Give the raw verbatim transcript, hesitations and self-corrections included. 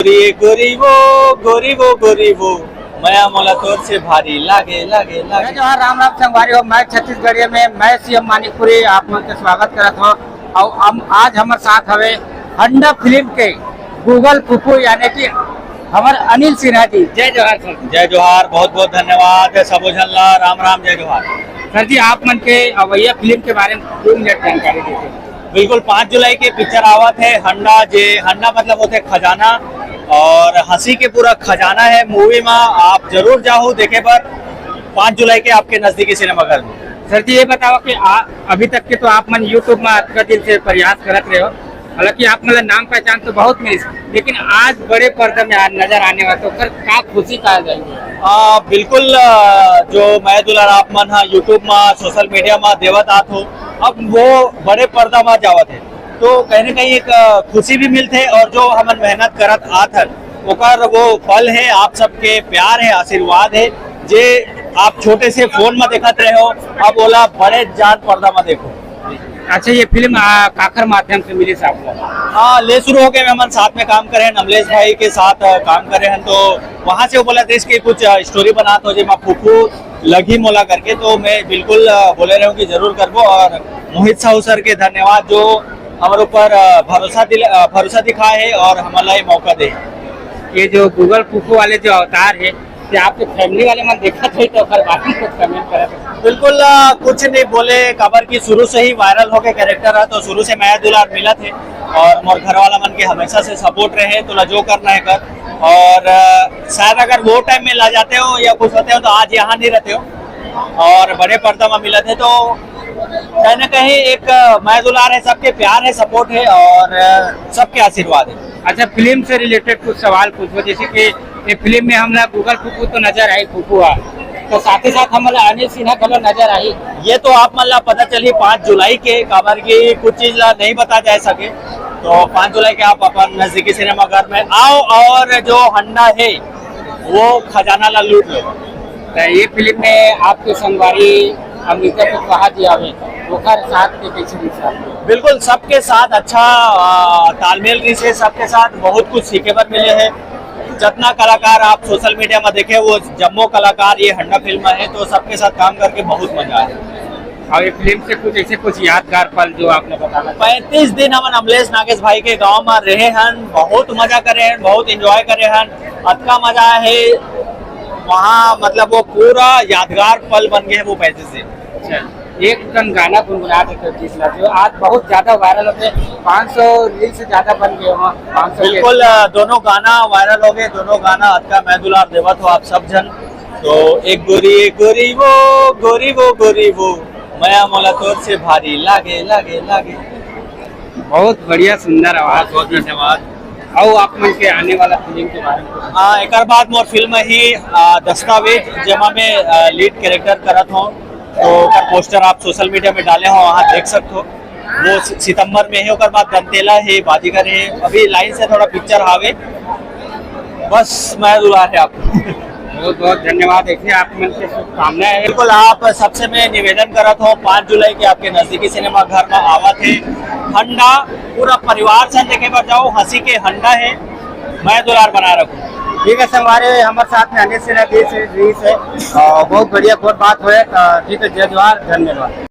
गोरी गोरी वो, गोरी वो, गोरी वो, मया मोला तोर से भारी लागे, लागे, लागे। जय जोहार, राम राम संगवारी हो। मैं छत्तीसगढ़िया में मैं सीएम मानिकपुरी आप मन के स्वागत करत हूँ। और हम आज हमारे साथ हवे हंडा फिल्म के गूगल फूफू यानी कि हमारे अनिल सिन्हा जी। जय जोहार सर। जय जोहार, बहुत बहुत धन्यवाद सबो झन ला। राम राम, जय जोहार। सर जी, आप मन के अवैया फिल्म के बारे में दो मिनट जानकारी देते। बिल्कुल, पाँच जुलाई के पिक्चर आवत है हंडा, जे हंडा मतलब होते खजाना, और हंसी के पूरा खजाना है मूवी में। आप जरूर जाओ देखे बर पाँच जुलाई के आपके नजदीकी सिनेमाघर में। सर जी, ये बताओ कि आ, अभी तक के तो आप मन YouTube में अतका दिन से प्रयास करत रहे हो, हालांकि आप मतलब नाम पहचान तो बहुत मिली, लेकिन आज बड़े पर्दा में आज नजर आने वाला तो ओकर का खुशी कहा जाएंगे? आ, बिल्कुल। आ, जो मैं दुलार आप मन हा YouTube में, सोशल मीडिया में देवत आत हो, अब वो बड़े पर्दा में जावत है, तो कहीं ना कहीं एक आ, खुशी भी मिलते है। और जो हमन मेहनत करत आत हन, ओकर वो फल है, आप सबके प्यार है, आशीर्वाद है, जे आप छोटे से फोन में देखत रहे हो, अब ओला बड़े जान पर्दा में देखो। अच्छा, ये फिल्म आ, काकर माध्यम से मिली से आप लोग? हाँ, ले शुरू हो गए, हमन साथ में काम करे हैं, अमलेश भाई के साथ आ, काम करे हैं, तो वहाँ से वो बोला था इसकी कुछ आ, स्टोरी बना, तो जेमा फूफू लगी मोला करके, तो मैं बिल्कुल आ, बोले रहे हूँ कि जरूर करबो। और मोहित साहू सर के धन्यवाद जो हमारे ऊपर आ, भरोसा दिल आ, भरोसा दिखाए है और हमारा ये मौका दे। ये जो गूगल फूफू वाले जो अवतार है, कि आपके फैमिली वाले मन देखत होई तो ओकर बारे में कुछ कमेंट करत हो। बिल्कुल, आ, कुछ नहीं बोले, काबर की शुरू से ही वायरल होके कैरेक्टर है, तो शुरू से मया दुलार मिलत है और मोर घर वाला मन के हमेशा से सपोर्ट रहे, तो ला जो करना है कर। और आ, शायद अगर वो टाइम में ला जाते हो या कुछ होते हो तो आज यहाँ नहीं रहते हो। और बड़े पर्दा में मिलत है, तो कहीं ना कहीं एक आ, मया दुलार है, सबके प्यार है, सपोर्ट है और आ, सबके आशीर्वाद है। अच्छा, फिल्म से रिलेटेड कुछ सवाल पूछो, जैसे कि ये फिल्म में हमला गूगल फूफू तो नजर आई, फूफू हा, तो साथ ही साथ हमला अनिल सिन्हा घलो नजर आई। ये तो आप मन ला पता चली पाँच जुलाई के, काबर की कुछ चीज ला नहीं बता जा सके, तो पाँच जुलाई के आप अपन नजदीकी सिनेमाघर में आओ और जो हंडा है वो खजाना ला लूट लो। तो ये फिल्म में आपके संगवारी अमृता को कहा दिया है, ओकर साथ के कैसे मिलता? बिल्कुल, सबके साथ अच्छा आ, तालमेल रहिसे, सबके साथ बहुत कुछ सीखे बर मिले है। जितना कलाकार आप सोशल मीडिया में देखे, वो जम्मो कलाकार ये हंडा फिल्म में है, तो सबके साथ काम करके बहुत मजा आया। और ये फिल्म से कुछ ऐसे कुछ यादगार पल जो आपने बताना चाहें? पैंतीस दिन हमन अमलेश नागेश भाई के गांव में रहे हन, बहुत मजा करे हन, बहुत एंजॉय करे हन, अतका मजा है वहाँ, मतलब वो पूरा यादगार पल बन गए हैं वो पैंतीस दिन। अच्छा, एक कन गाना गुनगुना देते हो जिस लगे आज बहुत ज्यादा वायरल होते हैं, पाँच सौ रील से ज्यादा बन गए वहाँ, पाँच सौ के। बिल्कुल, अ, दोनों गाना वायरल हो गए, दोनों गाना अतका मैं दुलार देवत हो आप सब जन। तो एक गोरी, एक गोरी वो, गोरी वो, गोरी वो, मया मोला तोर से भारी लागे, लागे, लागे। बहुत बढ़िया, सुंदर आवाज। बहुत बहुत धन्यवाद। और आप मन के आने वाला फिल्म के बारे में कुछ? हाँ, एकर बाद मोर फिल्म ही आ, दस्तावेज, जेमा में आ, लीड कैरेक्टर करत हूँ, तो ओकर पोस्टर आप सोशल मीडिया में डाले हो, वहाँ देख सकते हो। वो सि- सितंबर में है, ओकर बाद दंतेला है, बाजीगर है, अभी लाइन से थोड़ा पिक्चर हावे। बस मैं दुलार है आपको। बहुत बहुत धन्यवाद, देखिए आप मन के शुभकामनाएं है। बिल्कुल, आप सबसे मैं निवेदन करत हूँ, पाँच जुलाई के आपके नजदीकी सिनेमा घर में आवत है हंडा, पूरा परिवार से देखे बर जाओ, हंसी के हंडा है, मैं दुलार बना रखूँ। ठीक है संगवारी, हमारे साथ में अनिल सिन्हा जी से, जी से, अ, बहुत बढ़िया, बहुत बात हुए, अ, ठीक है, जय जोहार, धन्यवाद।